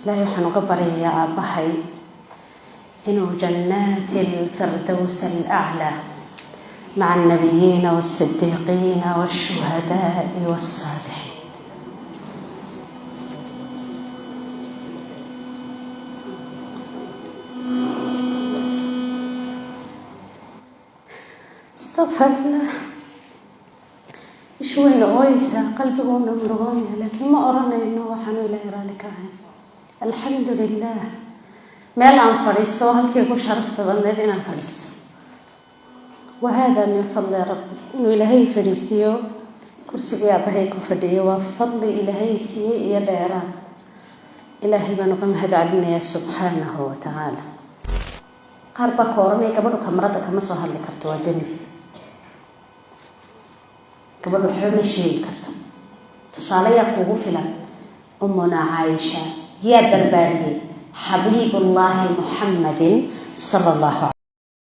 Ilaahay waxaan uga baryayaa aabbahay inuu جنات الفردوس الأعلى مع النبيين والصديقين والشهداء والصالحين. Astaqfirullah. Ishu wayna ooyeysaa, qalbiguuna murugoonaya, laakiin ma oranayno waxaanu Ilaahay raalli ka ahayn. Alxamdu lilah, meel aan fadhiisto halkii ku sharafta badneyd inaan fadhiisto. وهذا من فضل ربي. Inuu Ilaahay fadhiisiiyo kursigii aabahay ku fadhiyay waa fadli Ilaahay siiyey iyo dheeraad. Ilaahay baan uga mahad celinayaa subxaanahu watacaala. Qaar baa ka oranaya gabadhu kamarada kama soo hadli karto, waa dembi, gabadhu waxba ma sheegi karto. Tusaale yaa kugu filan? Umuna Caaisha yaa barbaariyey? Xabiibullaahi Muxamadin sala allahu